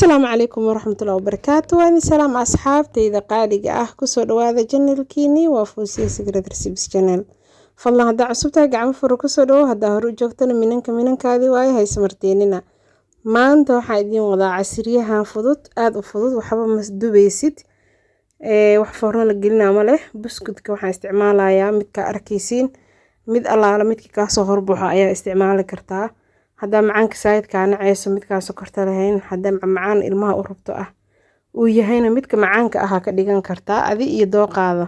Asalaamu calaykum waraxmatullahi wabarakaatu. Waa idin salaam, asxaabtayda qaaliga ah. Kusoo dhawaada channelkiini, waa Foosiya Secret Recipes Channel. Fadlan haddaa cusub tahay, gacmo furo kusoo dhawo. Haddaa hore u joogtana, minanka minankaadii waaye, hayse marteenina. Maanta waxaa idiin wadaa casriyahan fudud, aada u fudud. Waxba mas dubaysid, wax foorno la gelinaa ma leh. Buskudka waxaan isticmaalayaa midka arkaysiin, mid allaala midkii kaasoo horbaxo ayaa isticmaali kartaa. Haddaa macaanka saayidkaa naceyso, midkaa sokorta lahayn. Haddaa macmacaan ilmaha u rabto ah uu yahayna, midka macaanka ahaa ka dhigan kartaa, adi iyo dooqaada.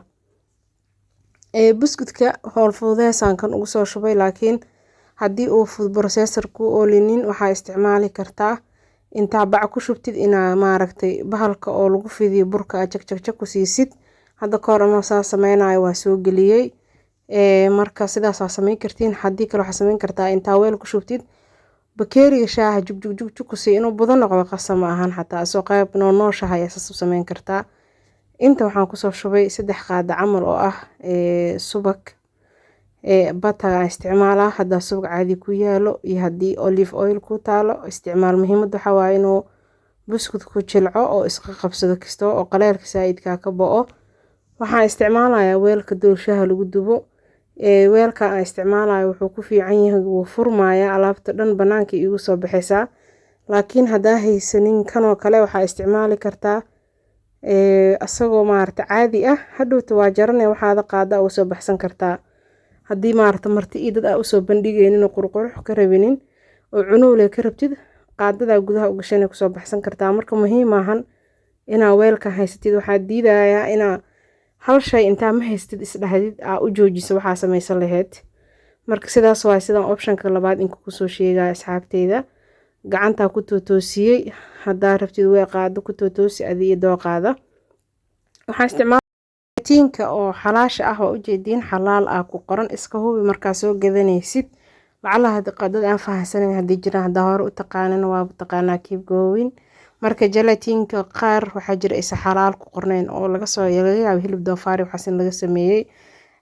Buskudka howl fududeysaan kan ugu soo shubay, laakiin haddii uu food processor ku oolinin, waxaa isticmaali kartaa intaa bac ku shubtid inaa maaragtay bahalka oo lagu fidiyo burka aad jagjagjag ku siisid. Hadda kahor anoo saa sameynayo waa soo geliyey. Marka sidaasaa sameyn kartiin. Haddii kale waxaa sameyn kartaa intaa weel ku shubtid, bakeeriga shaaha jug jug jug jug ku sii. Inuu budo noqdo qasab ma ahan, xataa asoo qayb noonooshaha ayaa saas u sameyn kartaa. Inta waxaan kusoo shubay 3 qaado camal oo ah subag butter aan isticmaalaa. Haddaa subag caadi ku yaalo iyo haddii olive oil ku taalo, isticmaal. Muhiimadda waxaa waaye inuu buskudku jilco oo isqa qabsado kisto oo qaleelka saa'idkaa ka bo'o. Waxaan isticmaalayaa weelka doolshaha lagu dubo. Weelka aan isticmaalayo wuxuu ku fiican yahay wuu furmayaa, alaabta dhan banaanka iigu soo baxaysaa. Laakiin haddaa haysanin kanoo kale, waxaa isticmaali kartaa isagoo maaragta caadi ah. Hadhowta waa jarane, waxaada qaada uga soo baxsan kartaa. Haddii maaragta marti iyo dad aa usoo bandhigaynin oo qurqurux ka rabinin oo cunowle ka rabtid, qaadadaa gudaha u gashanay kusoo baxsan kartaa. Marka muhiim maahan inaa weelka haysatid. Waxaa diidayaa inaa hal shay intaa ma haystid isdhahdid aa u joojiso waxaa samaysan lahayd. Marka sidaas waay sidaan optionka labaad in kusoo sheegaya, asxaabteyda. Gacantaa ku tootoosiyey. Haddaa rabtid way qaado ku tootoosi, adi iyo dooqaada. Waxaan isticmaal tiinka oo xalaasha ah. Waa ujeediin, xalaal ah ku qoran. Iska hubi markaa soo gadanaysid. Lacala dad aan fahansanayn haddii jiraan, haddaa hore u taqaanin, waaba taqaanaa. Keep going. Marka gelatiinka qaar waxaa jira isa xalaal ku qornayn oo laga yaabo hilib doofaar waxaas in laga sameeyey.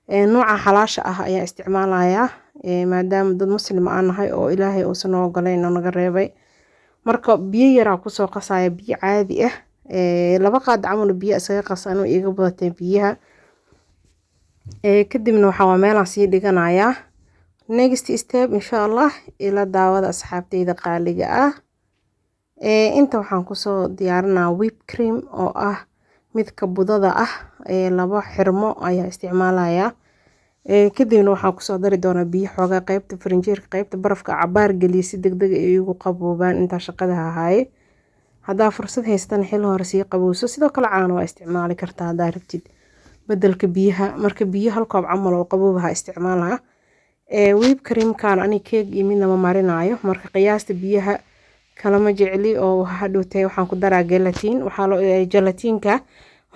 Nooca xalaasha ah ayaa isticmaalayaa, maadaama dad Muslim aan nahay oo Ilaahay uusan noo ogolayn oo naga reebay. Marka biyo yaraa kusoo qasaya, biyo caadi ah, 2 qaad camal biyo isaga qas. Anuu iiga badatay biyaha. Kadibna waxaa waa meelaan sii dhiganayaa. Next step, insha Allah, ila daawada, asxaabteyda qaaliga ah. Inta waxaan kusoo diyaarinaa whip cream oo ah midka budada ah. 2 xirmo ayaa isticmaalayaa. Kadibna waxaan kusoo dari doonaa biyo xoogaa. Qeybta farinjeerka, qeybta barafka cabaar geliya si degdeg ay igu qaboobaan intaa shaqada hahaaye. Haddaa fursad haysatana, xil hore sii qabowso. Sidoo kale caano waa isticmaali kartaa haddaa rabtid bedelka biyaha. Marka biyo hal koob camal oo qaboobaha isticmaalaa. Whip creamkan ani keeg iyo midna ma marinaayo, marka qiyaasta biyaha kalama jecli oo hadhowtay waxaan ku daraa gelatin. Waxaa loo gelatiinka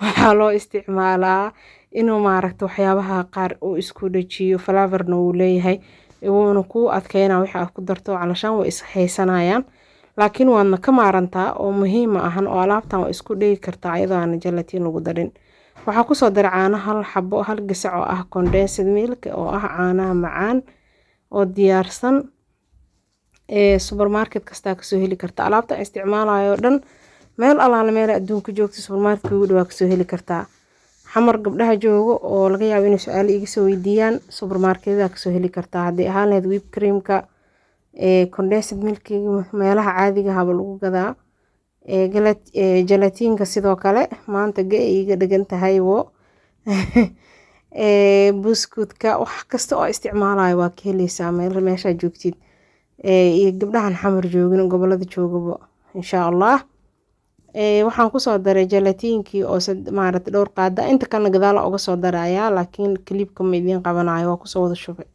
waxaa loo isticmaalaa inuu maaragta waxyaabaha qaar uu isku dhajiyo, flavorna wuu leeyahay, wuuna ku adkeynaa wixii aad ku darto, calashaan way is haysanayaan. Laakiin waadna ka maarantaa oo muhiim ma ahan, oo alaabtan waa isku dhigi kartaa iyadoo aan gelatin lagu darin. Waxaa kusoo daray caano hal xabo, hal gasac oo ah condensed milk oo ah caanaha macaan oo diyaarsan. Supermarket kastaa kasoo heli karta alaabta isticmaalayo dhan. Meel allaale meel adduunka joogta, supermarketka ugu dhawaa kasoo heli kartaa. Xamar gabdhaha joogo oo laga yaabo inay su-aalo iga soo weydiiyaan, supermarketyada kasoo heli kartaa. Haddii ahaan lahayd whip creamka, condensed milkiga, meelaha caadiga ahaba lagu gadaa. Gelatiinka sidoo kale. Maanta ga iga dhigan tahay wo. Buskudka, wax kasta oo isticmaalayo waa ka heleysaa meel meeshaa joogtid, iyo gabdhahan Xamar joogin, gobolada joogaba, insha Allah. Waxaan kusoo daray gelatiinkii oo maaragtay dhowr qaada. Inta kalena gadaala uga soo darayaa, laakiin clipka ma idiin qabanayo, waa kusoo wada shubay.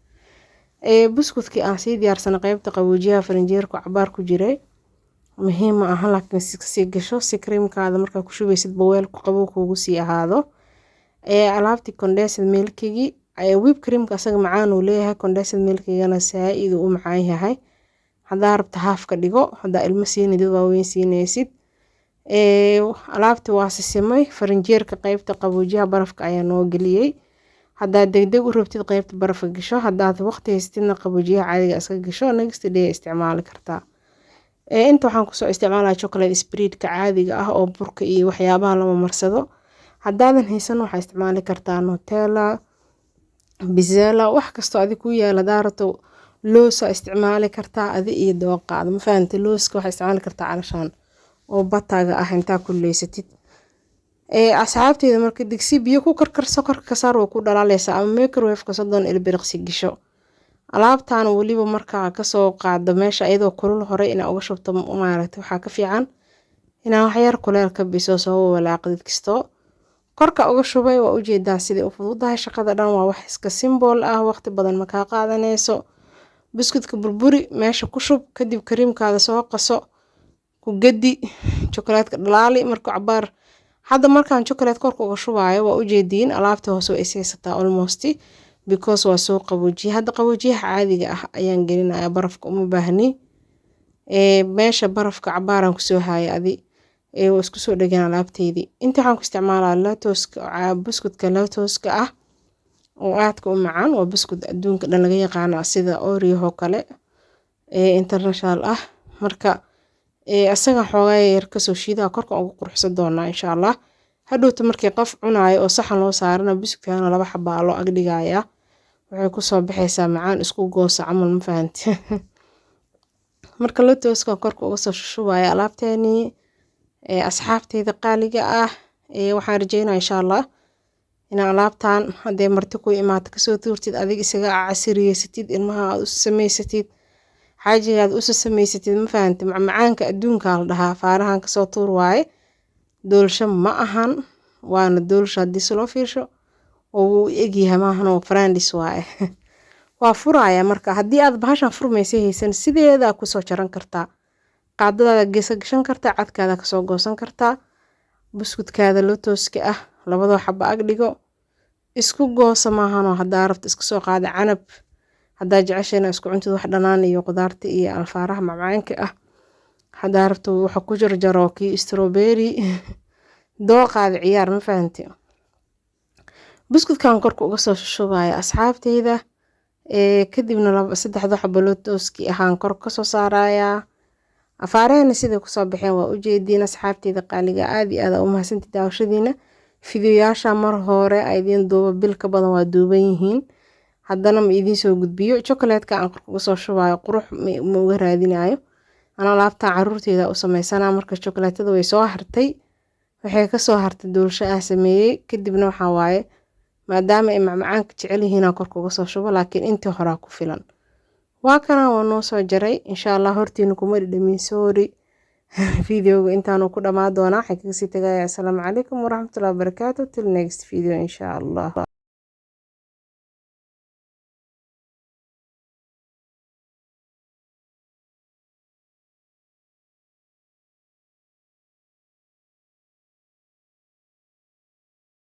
Buskudkii aan sii diyaarsanay qeybta qaboojiyaha farinjeerku cabaar ku jiray. Muhiim ma ahan, laakiin sii gasho si creamkaada markaa ku shubaysid baweelku qabow kuugu sii ahaado. Alaabtii condensed milkigii, whip creamka asaga macaan uu leeyahay, condensed milkigana saa-id uu u macaan yahay. Haddaa rabta haaf ka dhigo, haddaa ilmo siinay, dad waaweyn siinaysid. Alaabti waa sisimay. Farinjeerka qeybta qaboojiyaha barafka ayaa noo geliyey. Haddaad degdeg u rabtid, qeybta barafka gasho. Haddaad waqti haystidna, qaboojiyaha caadiga iska gasho, next day isticmaali kartaa. Inta waxaan kusoo isticmaalaya chocolate spreadka caadiga ah oo burka iyo waxyaabaha lama marsado. Haddaadan haysan, waxaa isticmaali kartaa Nutella, Bizella, wax kastoo adi ku yaala. Hadaa rabto, loosa isticmaali kartaa, adi iyo dooqaada, ma fahamtay? Looska waxaa isticmaali kartaa calashaan oo bataga ah intaa kuleysatid. Asxaabteyda, marka digsi biyo ku karkarso, korka ka saar, waa ku dhalaaleysaa, ama microwave-ka 30 ilbiriqsi gisho. Alaabtan weliba markaa kasoo qaado meesha iyadoo kulul hore inaa uga shubto, maaragtay, waxaa ka fiican inaa waxyar kuleel ka biso, soo walaaqdid kisto. Korka uga shubay, waa ujeedaa siday u fududahay shaqada dhan. Waa wax iska simple ah, waqti badan ma kaa qaadaneyso. Buskudka burburi, meesha ku shub, kadib kariimkaada soo qaso, ku gedi, chocolate-ka dhalaali. Markuu cabaar hadda markaan chocolate korka uga shubaayo, waa ujeediin, alaabta hoose way is haysataa almost, because waa soo qaboojiyay. Hadda qaboojiyaha caadiga ah ayaan gelinayaa, barafka uma baahni. Meesha barafka cabaaraan kusoo haaya adi, waa isku soo dhegan alaabteydii. Inta waxaan ku isticmaalaa Lotuska, buskudka Lotuska ah oo aadka u macaan. Waa buskud adduunka dhan laga yaqaano, sida Oreo oo kale ee international ah. Marka asaga xoogaa yar kasoo shiidaa, korka ugu quruxsan doonaa insha Allah. Hadhowta markii qof cunaayo oo saxan loo saarana, buskudkana laba xabaa loo ag dhigayaa, waxay kusoo baxaysaa macaan isku goosa camal, ma fahanti? Marka Lotuska korka uga soo shushubaya alaabteenii. Asxaabteyda qaaliga ah, waxaan rajeynaya insha Allah inaa alaabtan haddee marti ku imaato kasoo tuurtid, adiga isaga casiriyeysatid, ilmaha aad u samaysatid, xaajigaad usa samaysatid, ma fahanti? Macmacaanka adduunka la dhahaa faarahan kasoo tuur waaye. Doolsho ma ahan, waana doolsho haddii si loo fiirsho oo wuu egyahay, maahan oo friends waaye. Waa furaya. Marka haddii aad bahashan furmaysa haysan, sideedaa kusoo jaran kartaa, qaadadaada geesa gashan kartaa, cadkaada kasoo goosan kartaa. Buskudkaada Lotuska ah labadoo xaba ag dhigo, isku goosa, maahanoo haddaa rabto iska soo qaada canab, haddaa jecesha inaa isku cuntid wax dhanaan iyo qudaarta iyo alfaaraha macmacaanka ah. Haddaa rabto, waxa ku jarjaro kii strawberry, dooqaada ciyaar, ma fahanti? Buskudkan korka uga soo shushubaya, asxaabteyda. Kadibna laba saddexda xabo Lotuski ahaan kor kasoo saarayaa. Afaarahana siday kusoo baxeen waa ujeediin. Asxaabteyda qaaliga, aad iyo aad u mahadsantii daawashadiina. Fiidiyoyaasha mar hore a idiin duuba, bil ka badan waa duuban yihiin, haddana ma idiin soo gudbiyo. Chocolate-ka aan korka uga soo shubayo qurux ma uga raadinayo, ana alaabtan caruurteyda u sameysanaa. Marka chocolatada way soo hartay, waxay kasoo hartay doolsho ah sameeyey. Kadibna waxaa waaye, maadaama ay macmacaanka jecel yihiin, aan korka uga soo shubo, laakiin intii horaa ku filan. Waa kana, waa noo soo jaray insha Allah. Hortiina kuma dhadhamin, sorry. Videoga intaanu ku dhamaa doonaa. Waxaan kaga sii tagaya, asalaamu calaykum waraxmatullahi wabarakaatu, till next video insha Allah.